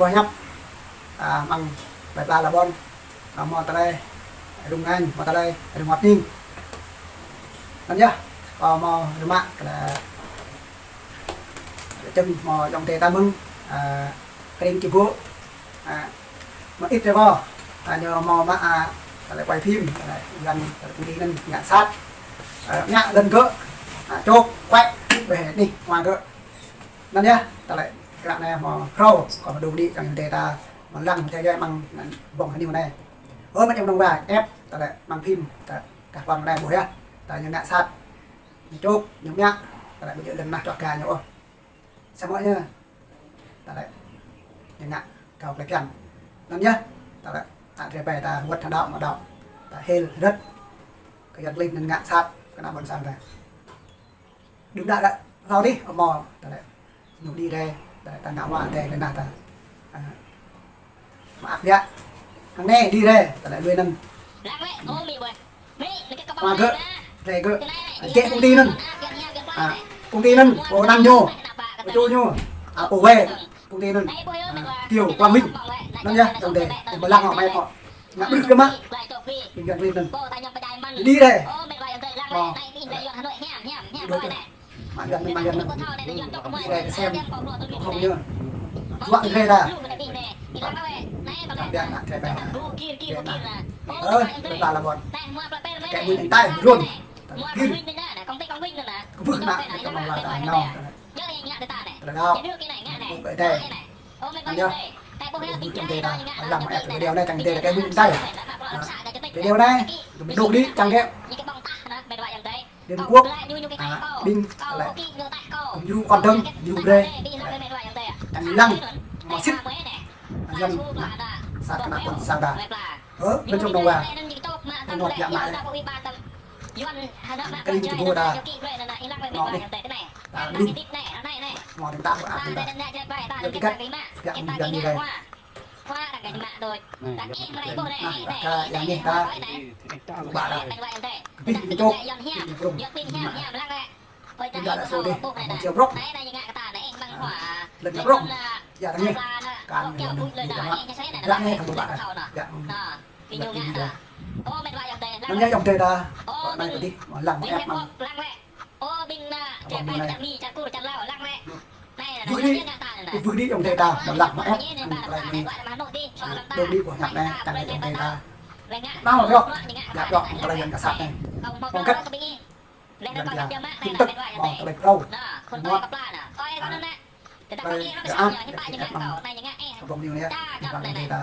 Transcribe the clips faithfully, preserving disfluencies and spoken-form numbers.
Boh hiăp, a, mơ̆ng plơi pla Lơbon, a, hmâo tơlơi rŭng răng, hmâo tơlơi rơngot hning. Anŭn yơh, kâo hmâo rơmang tơlơi čơ̆ng hmâo ayŏng adơi ta mơ̆ng, a, Kreng Čơgŏ, a, mơ̆ng It Revo, a, ñu hmâo mă, a, tơlơi quay phim, tơlơi găn, tơlơi pơđĭ anŭn ngă sat, a, ngă lŏn gơ̆, a, čŏk, kuĕ, ƀĕ anih hmua gơ̆. Anŭn yơh, tơlơi kơ anai hmâo phrâo, kâo mơ̆ dŏ đĭ čang adơi ta, mơ̆ lăng hơtai yơh mơ̆ng anŭn ƀơ̆ng hơniu anai. Ơ, mơ̆ ayŏng adơi wa, ĕp, tơlơi mơ̆ng phim, tơ, kah păng anai ƀuh yơh, tơ ñu ngă sat, ñu čŏk, ñu mă, tơlơi ƀu djơ̆ lŏn tơnah čŏk gah ñu ôh. Samơ̆ ñu, tơlơi ñu ngă kâo tơlơi phiăn. Anŭn yơh, tơlơi ăt rai ƀai ta wơ̆t hơđăo mơ̆ đăo, ta hil rơ̆t, kơ Yuan klin anŭn ngă sat, kơ ană ƀôn sang ta. Đưm đă đă hlâo adih, hmâo, tơlơi ñu đĭ rai, tơlơi ta ngă wa adai lĕ nah ta. A, mơak biă. Hăng anai đĭ rai, tơlơi lui anŭn. Hmua gơ̆, rai gơ̆. A, jĕ công ty anŭn. A, công ty anŭn, pô anăn ñu, pô čô ñu, a, pô wai công ty anŭn. A, Kiều Quang Minh. Anŭn yơh, ayŏng adơi, mơ̆ lăng hŏ mai hŏ. Ngă ƀrưh biă mă. Ƀing Yuan klin anŭn. Đĭ rai. Ơ. Mă Yuan anŭn, mă Yuan anŭn. Đĭ rai kơ sem. Không ñu. Juă đĭ rai ta. Biă mă rai ƀai ta. Biă mă. Ơ, plơi pla Lơbon. Kơ ƀing anŭn tai, run. Kơ ƀing anŭn. Kơ ƀing anŭn, kơ ƀing anŭn. Tơlơi đăo. Ƀu ƀơi adai. Anŭn yơh. Ƀu ƀu čang adơi ta. Lăng mă ĕp video anai čang adơi ta kơ ƀing anŭn tai. A, video anai, kơ ƀing anŭn đĭ čang kơ Liên Quốc, a, ƀing, tơlơi, kơ ñu kŏn dơ̆ng, ñu brơi. Čang lăng, mơ̆ sĭt. Anŭn, a, sat kơ ană ƀôn sang ta. Ơ, mơ̆ ayŏng adơi wa. Tơngot biă mă. Kreng Čơgŏ ta. Anŏ anai. Ta đĭ. Hmâo tơlơi ta, a, tơlơi ta. Yua kơ găt, biă mă Yuan anai rai. Nah, ră kơ yang anai ta. Ƀă ta. Kơ ƀing ñu čŏk, ƀing ñu prŭng. Tơlơi ta đăo sô adih, hmâo čiu brŏk. A, lŏn ta brŏk. Yua anai. Kăn ñu, ñu, ñu, ñu, ră anai ta ƀă ta. Yua, ƀing ñu ta. Anŭn yơh ayŏng adơi ta. Kâo anai kơ adih, mơ̆ lăng mă ĕp mơ̆ng. Ơ, ƀing anŭn, ƀing anai. Wơ̆t đĭ, wơ̆t đĭ ayŏng adơi ta, mơ̆ lăng mă ĕp, anŭn tơlơi anai. Dŏ đĭ ƀuh hiăp anai, čang adơi ayŏng adơi ta. Nao yơh, yap yơh, tơlơi Yuan ngă sat anai. Hmâo găt, Yuan ta, tin tức, hmâo tơlơi phrâo. Hmâo. Tơlơi, tơlơi ăt, tơlơi ăt, tơlơi ăt. Kơ ƀing ñu anai, ƀing ayŏng adơi ta,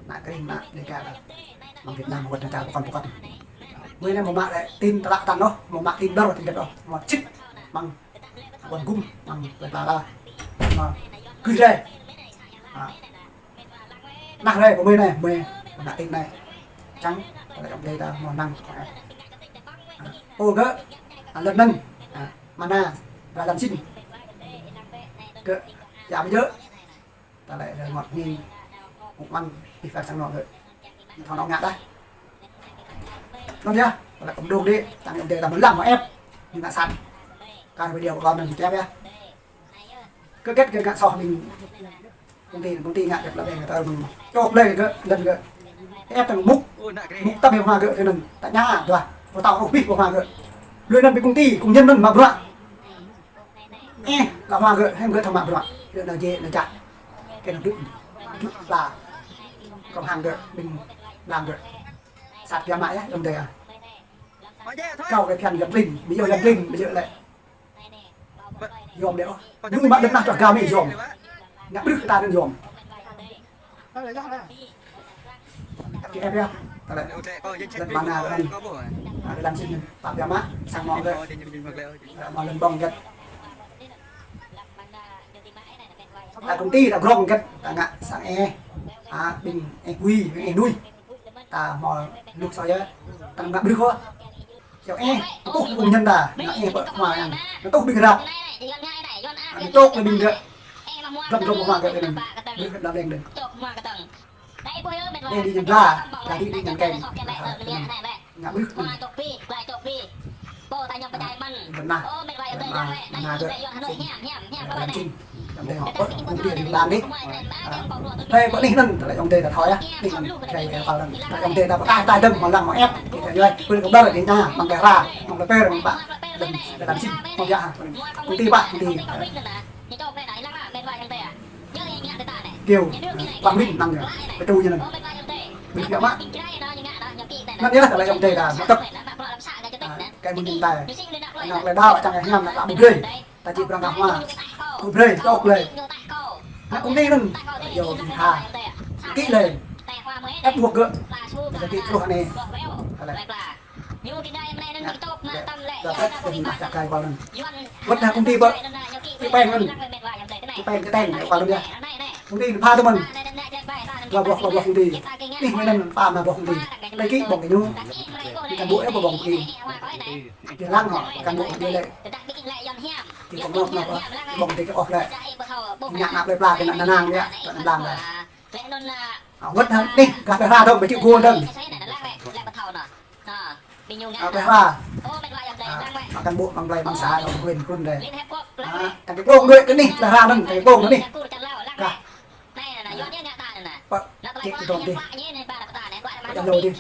ană Kreng, ană Dega ta. Mơ̆ng Việt Nam wơ̆t anŭn čar pơkŏn pơkŏn. Mơ̆ng anai hmâo mă lĕ tin tơlă tăn ôh, hmâo mă tin đơr tin đĕt ôh, hmâo čih mơ̆ng ƀôn gum, mơ̆ng plơi pla ta. Mơ̆ gưt rai. A. Nah rai, pơmơi anai, mơi, mă tin anai. Čang, tơlơi ayŏng adơi ta hmâo năng. A. Ơ gơ̆, a, lŏn anŭn, a, Mana, Ralan Sin. Gơ̆, yap mơ̆ djơ̆. Tơlơi rơngot hning, uk măng, ih pơk sang anŏ gơ̆. Ñu thâo anŏ ngă đah. Anŭn yơh, tơlơi kơ ƀing anŭn đĭ, čang ayŏng adơi ta mơ̆ lăng mă ĕp, ñu ngă sat. Kar video kơ anŭn čiăng yơh. Kơ gĕt kơ ngă soh ƀing công ty, công ty ngă gĕt lăp ƀing kơ ta ƀing. Čŏk lĕ gơ̆, lŏn gơ̆. Ĕp tơ̆ng mŭk, mŭk tăp hmua gơ̆ kơ anŭn, ta ña, duah, pơtao rơh bih hmua gơ̆. Lui anŭn ƀing công ty, công nhân anŭn mă bruă. Ơ, kơ hmua gơ̆, hăng gơ̆ thâo mă bruă. Gơ̆ nao jĕ, nao čah. Kơ nao dŭ, dŭ pla. Kơ hăng gơ̆, ƀing lăng gơ̆. Sat biă mă yơh, ayŏng adơi ah. Kâo kơ phiăn Yuan klin, ƀu djơ̆ Yuan klin, ƀu djơ̆ lĕ. Yom đĕ ôh. Ñu mă lŏn tơnah čŏk gah mơi yom. Ngă ƀrưh kơ ta anŭn yom. Kơ ĕp yơh, tơlơi lŏn Mana anŭn. A, lŏn Sin anŭn, pap biă mă, sang anŏ gơ̆. A, hmâo lŏn ƀơ̆ng gơ̆. A, công ty ta grong gơ̆, ta ngă sang ĕh. A, ƀing ĕh bui, ƀing ĕh nuih. Ta hmâo lŭk soi yơh, ta ngă ƀrưh ôh. Yua ĕh, ta tuh ƀing nhân ta, ngă ĕh pơ hmua anŭn. Ta tuh ƀing ră. Anŭn čŏk lĕ ƀing gơ̆. Răm răm hmua gơ̆ kơ anŭn. Ƀrưh gơ̆ lăm leng đơ̆ng. Ĕh đĭ ñu bla, bla đĭ đĭ ñu keng. Ngă ƀrưh anŭn. Bơnah, bơnah gơ̆. Lăm Sin. Ayŏng adơi hŏ, ƀơi kơnung dih lam dih. Ơ, ƀơi anih anŭn, tơlơi ayŏng adơi ta thâo yơh. Anih anŭn, tơlơi ayŏng adơi ta pơtă ta dơ̆ng, mơ̆ng lăng mơ̆ng ĕp, kơ yua, ƀơi kơ ƀlŏr kơ ñu, mơ̆ng kơ hra, mơ̆ng kơ pơr, mơ̆ng pă, dơ̆ng, dơ̆ng, dơ̆ng, dơ̆ng, mơ̆ng yă, kơnung dih pă, kơnung dih, ơ, kiêu, ơ, Quảng Bình năng yơh, pơtô ñu năng. Ƀing yă mă. Năng yơh, tơlơi ayŏng adơi ta, mơ̆ tơ̆k. Ơ, kơ mơ̆ng ñu ta, năng lĕ đaŏ čang hiam, năng lăp ƀu brơi. Ta či prăng kơ hmua. Ƀu brơi, tŏk lĕ. Ană kơnung dih anŭn, yua ƀing tha. Kĭ lĕ. Ĕp ƀuh gơ̆. Ta kĭ truh anai. Tơlơi. Ană, dŏ pĕt, ƀing ta čăk kai kơ anŭn. Wơ̆t ană kơnung dih ƀă. Kĭ peng anŭn. Kĭ peng, kĭ teng, kơ anŭn yơh. Kơnung dih pha tơmơ̆n. Kơ ƀuh, kơ ƀuh kơnung dih. Anih mơ̆ng anŭn pha mă ƀuh kơnung dih. Lĕ kĭ ƀơ̆ng kơ ñu. Kơ ƀuh ĕp ƀơ̆ng kơnung dih. Kơ lăng hŏ, kơ ƀuh kơnung dih lĕ. Kơ ƀơ̆ng nao, nao, ƀơ̆ng dih kơ ôh lĕ. Ngă ană plơi pla kơ ană năng yơh, kơ ană lăng yơh. Ơ, wơ̆t hăng anih, gah plơi hra dơ̆ng, ƀu či gô dơ̆ng. Ơ, plơi hra. Ơ, mă cán bộ mơ̆ng plơi mơ̆ng xã, mơ̆ng huyện, krun dih. Ơ, čang kơ kông đuaĭ kơ anih, plơi hra anŭn, čang kơ kông anih. Gah. Pă, ček kơ dŏng dih. Pă, jăn lô dih.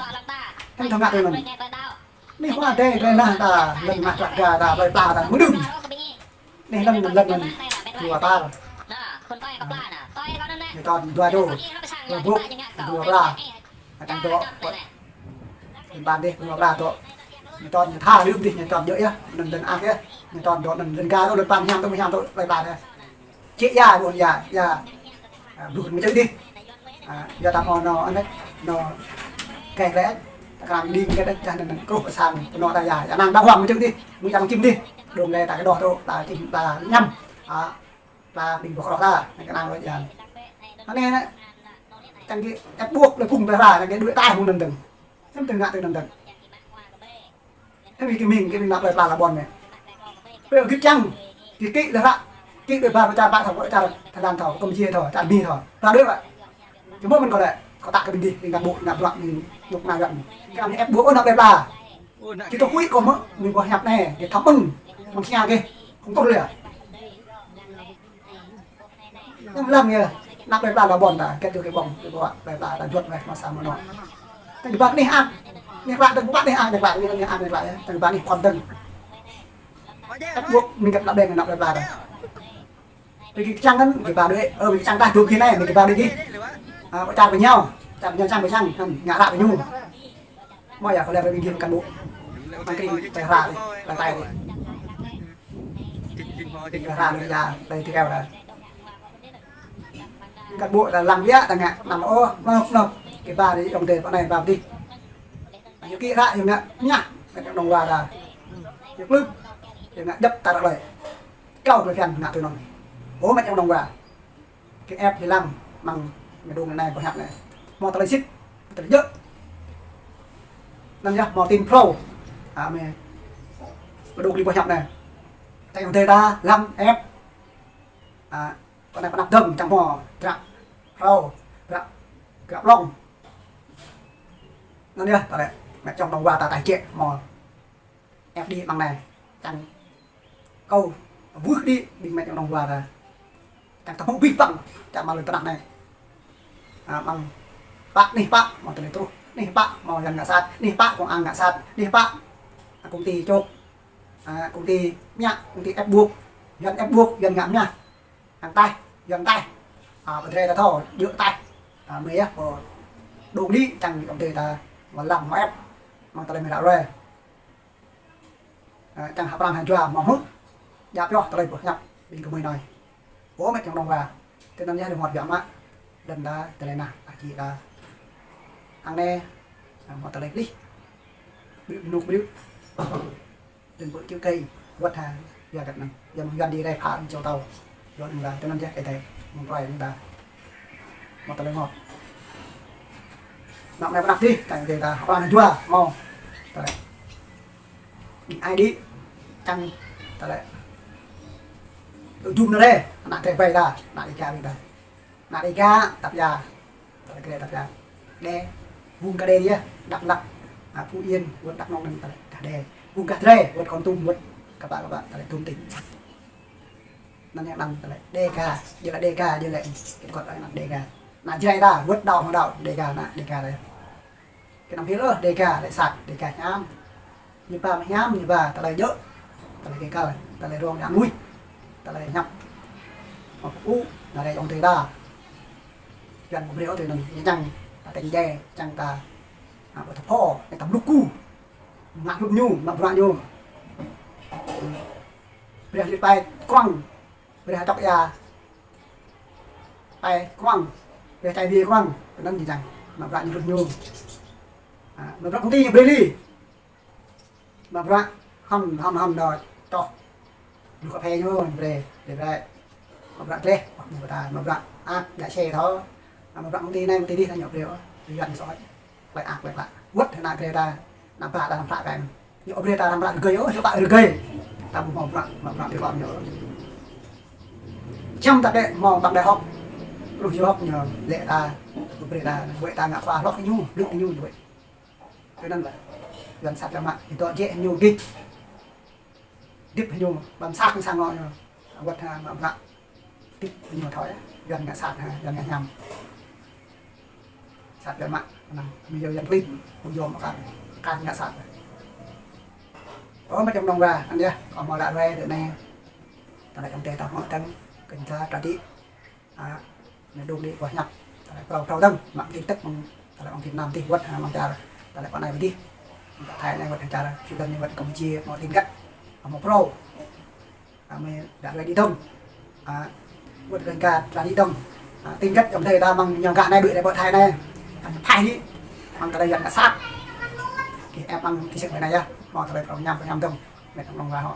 Hăng thâo ngă tui anŭn. Anih hmua dêh, dêh nah ta, lŏn nah tlă ga ta, plơi pla ta, mơ̆ng đưm. Anih lŏn, lŏn, lŏn, dua tal. Ñu čon dua čô, dua bôk, dua pla. Ñu čon dŏ, pơ, ƀing ƀan dih, dua pla dŏ. Ñu čon ñu tha rơ̆m dih, ñu čon djơ̆ yơh, anŭn lŏn ăh yơh. Ñu čon dŏ anŭn lŏn ga dŏ, lŏn păn hiam dŏ, hiam dŏ, plơi pla dih. Ček ia, ƀuh ia, ia. Ơ, ƀuh mơčư̆ dih. Ơ, ia ta hmâo nao, anai, nao, kĕ lĕ, ta krăn đing kĕ đĕ, čah anŭn, anŭn, kruh sang, nao ta ia, ia năng ta huam mơčư̆ dih, mơ̆ ia mơčư̆ dih. Dŏng lĕ ta kơđoh tŏ, ta čim, ta ñăm. Ơ, ta ƀing ƀuh kơđoh ta, anai kơnang lŏ ia. Anai, anai, čang kơ, čang ƀuh lĕ phung ta hra, čang kơ đuaĭ ta mơ̆ng anŭn dơ̆ng. Anŭn tơngă tui anŭn dơ̆ng. Ơ, ƀing kơ mĭn, kơ mĭn ană plơi pla ta ƀôn anai. Pơ git čang, git kĭ lĕ hră, kĭ đuaĭ ba pơ čar pă thâo, pơ čar Thái Lan thâo, Campuchia thâo, čar Mi thâo. Pla đuaĭ ƀă. Čơmơ̆ mơ̆n kâo lĕ, kâo tă kơ ƀing dih, ƀing gah ƀu, gah bruă, ƀing mŭk anai gah. Kơ anai ĕp ƀuh ôh ană plơi pla. Kơ tơhuĭ kâo mơ̆, ƀing ƀuh hiăp anai, kơ thâo mơ̆ng, mơ̆ng sia kơ, hơ̆ng tŭ lĕ. Anŭn lăng yơh, ană plơi pla ta ƀôn ta, kĕt yua kơ ƀơ̆ng, kơ ƀơ̆ng, plơi pla ta juăt weh mơsa mơnŏ. Tơdah ƀă anih ăt, anih klă, tơdah ƀă anih ăt, anih klă, anih ăt, anih klă yơh, tơdah ƀă anih kon dơ̆ng. Ĕp ƀuh, mĭn kĕt ană ƀơ̆ng, ană plơi pla ta. Ƀing kơ čang kăn, kơ ba đuaĭ, ơ, ƀing kơ čang tah dŏ kơ anai, ƀing kơ ba đuaĭ kơ. Ơ, pơ čar pơ ñu, čar pơ ñu, čang pơ čang, kăn, ngă ră pơ ñu. Mơ̆ ia kơ lĕ ƀing gih kăn ƀuh. Mơ̆ng kring plơi hra dih, plơi tai dih. Kring plơi hra dih ia, plơi tơkeo dih. Kăn ƀuh ta lăng biă ta ngă, năm ôh, nŏp, nŏp. Kơ ba dih, ayŏng adơi pơ anai ba dih. Ñu kĭ hra, ñu ngă, ñă, ngă dŏng wa ta. Ñu klưp, ñu ngă djŏp ta ră lơi. Kâo plơi phiăn ngă tui anŭn. Ơ, mĕt ayŏng dŏng wa. Kơ ĕp hĭ lăng mơ̆ng mơđung anai ƀuh hiăp anai. Hmâo tơlơi sĭt, tơlơi djơ̆. Anŭn yơh hmâo tin phrâo. Ơ, mơ̆ mơđung anai ƀuh hiăp anai. Tơlơi ayŏng adơi ta lăng ĕp. Ơ, pơ anai pơ anăp dơ̆ng čang hmâo dră phrâo, dră, dră blŏng. Anŭn yơh, tơlơi mĕt ayŏng dŏng wa ta tai čĕ hmâo. Ĕp đĭ mơ̆ng anai, čang kâo wưh đĭ ƀing mĕt ayŏng dŏng wa ta. Čang ta hmâo abih bang, čang mă lŏn tơnah anai. Ơ, mơ̆ng pă anih pă, hmâo tơlơi truh, anih pă, hmâo Yuăn ngă sat, anih pă, công an ngă sat, anih pă, ơ, công ty čŏk, ơ, công ty mơñă, công ty ĕp ƀuh, Yuăn ĕp ƀuh, Yuăn ngă mơñă. Hăng taih, Yuăn taih. Ơ, pơdrĕ ta thâo, djơ̆ taih. Ơ, mơ̆ yơh, pơ dŏng đĭ, čang ayŏng adơi ta, mơ̆ lăng mơ̆ ĕp, mơ̆ng tơlơi mơ̆ ră ruai. Ơ, čang hơprăng hơjua mơ̆ng hŭt. Djăp yơh tơlơi ƀuh hiăp ƀing gơmơi anai. Ơ, mĕt ayŏng dŏng wa. Tui anŭn yơh rơngot biă mă. Lŏn ta tơlơi nah, ă, či ta. Hăng anai, ơ, mơ̆ tơlơi klih. Ƀrư̆ ƀrư̆ ƀrư̆. Lŏn ƀơi čư̆ kơi, wơ̆t hă, yua kơ anŭn. Yua mơ̆ng Yuăn đĭ rai phă čô tâo. Yua anŭn ta, tui anŭn yơh, ơi adơi, mơ̆ng prai anŭn ta. Mơ̆ tơlơi ngŏt. Anăp anai pơ anăp dih, čang adơi ta, hơprăng hơjua, mơ̆. Tơlơi. Ƀing ai đĭ, čang, tơlơi. Tơl jum anai rê, ană drơi ƀai ta, ană Dêga ƀing ta. Ană Dêga, tap ia. Tơlơi kơ drơi tap ia. Đe, vùng kơ đe yơh, Đắk Lắk, ơ, Phú Yên, wơ̆t Đắk Nông anŭn tơlơi kơ đe. Vùng kơ drơi, wơ̆t Kon Tum, wơ̆t kơ ƀă kơ ƀă, tơlơi Tum tỉnh. Anăn ñu anăn tơlơi Đêga, jơlah Đêga, jơlah kĕt kŏt anăn Đêga. Ană Jrai ta, wơ̆t đaŏ hăng đaŏ, Đêga, ană Đêga ta. Kơ anăm hil ôh, Đêga lĕ sat, Đêga hiam. Ñu ba mơ̆ hiam, ñu ba tơlơi djơ̆, tơlơi kơ kăl, tơlơi rông dang nuih, tơlơi hiăp. Mă pơpŭ, ană Jrai ayŏng adơi ta. Yuan mă brơi ôh tui anŭn, ñu čang ta tĕng jai, čang ta, a, ƀu thâo pô, ñu ta mluk ku. Mă hlŭn ñu, mă bruă ñu. Brơi hơdip pai kruăng, brơi hơdŏk ia pai kruăng, brơi čai bia kruăng, tui anŭn ñu čang, mă bruă ñu hlŭn ñu. A, mă bruă công ty ñu brơi lĕ. Mă bruă hŏn, hŏn, hŏn đôč, čoh. Lu cà phê ñu, brơi, brơi, brơi. Mă bruă gleh, ñu ta, mă bruă ăt, ngă xe thâo. Mă bruă công ty anai, công ty dih, ñu brơi, brơi Yuan soi. Klĕ ăt, klĕ klă. Wơ̆t ană Jrai ta, ană bă ta răm hlăk kơ. Ñu brơi ta răm hlăk rơgơi, ñu ƀă rơgơi. Ta ƀu hmâo bruă, mă bruă ti klom ñu. Čăm ta kĕ, hmâo bằng đại học. Lu du học ñu, lĕ ta, brơi ta, wơ̆t ta ngă khóa hloh ñu, blŭ ñu, wơ̆t. Tui anŭn lĕ, Yuan sat biă mă, ñu dŏ jĕ ñu gih. Hơdip ñu, ƀăm sat sang ngŏ ñu. Wơ̆t ha mă bruă. Hơdip ñu thâo yơh, Yuan ngă sat ha, Yuan ngă hiam. Sat biă mă, anăm, mi yơh Yuan klin, ƀu yôm kar, kar ngă sat. Ơ, mă čăm nong wa, anŭn yơh, kâo hmâo ră ruai ră anai. Tơlơi ayŏng adơi ta hmâo tơ̆ng, kơ ñu ta tradit. A, anai dŏ đĭ ƀuh hiăp. Tơlơi phrâo phrâo dơ̆ng, mă tin tức mơ̆ng tơlơi ƀing Việt Nam dih wơ̆t, a, mơ̆ng čar tơlơi pơ anai pơ dih. Mơ̆ng Thái anai wơ̆t hăng čar Sudan anai wơ̆t Campuchia, mă tin găt. A, mă phrâo. A, mơ̆ đa ruai đĭ dơ̆ng. A, wơ̆t kơ găt đa đĭ dơ̆ng. A, tin găt ayŏng adơi ta mơ̆ng ñu gah anai ƀơi anai pơ Thái anai. A, Thái anai. Mơ̆ng tơlơi Yuan ngă sat. Kơ ĕp mơ̆ng kơ sĭt ƀơi anai yơh. Mă tơlơi phrâo hiam, phrâo hiam dơ̆ng. Mĕt mơ̆ng wa hŏ.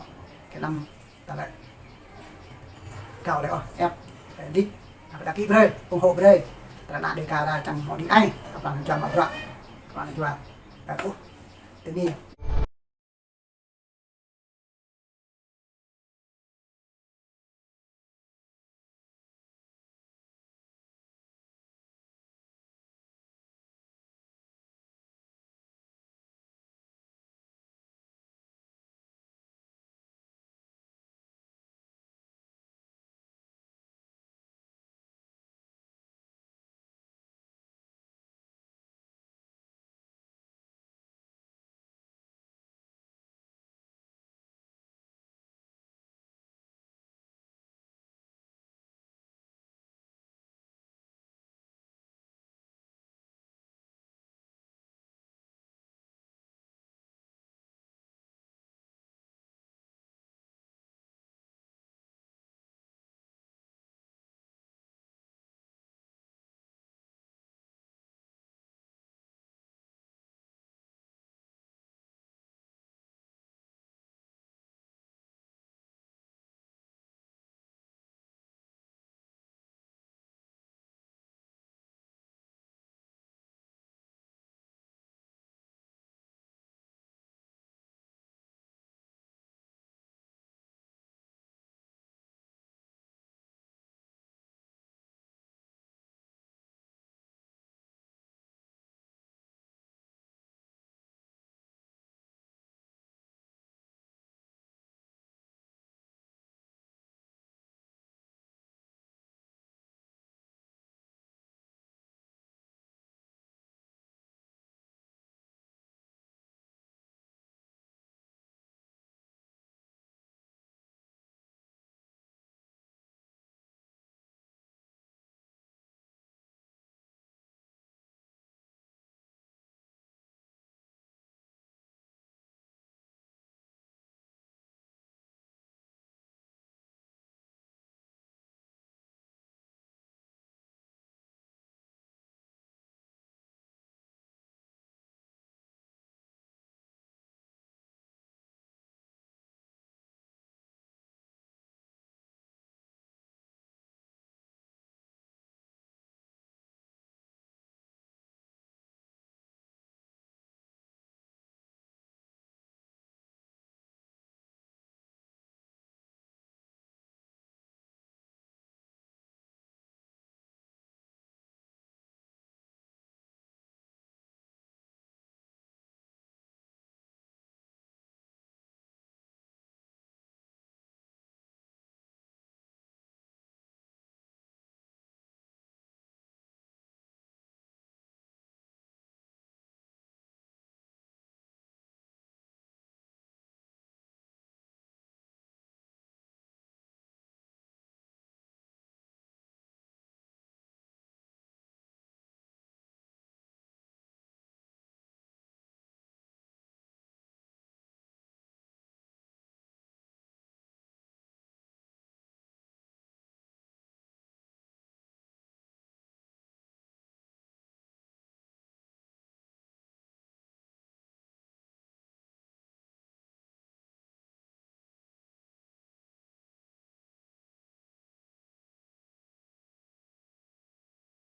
Kơ anăm Tơlơi kâo lĕ ôh, ĕp, tơlơi đĭ, đăng ký brơi, ủng hộ brơi. Tơlơi ană Đêga ta čang hmâo đĭ ai, kơ pran jua mă bruă, kơ pran jua. Ơ, ôh, tui anai.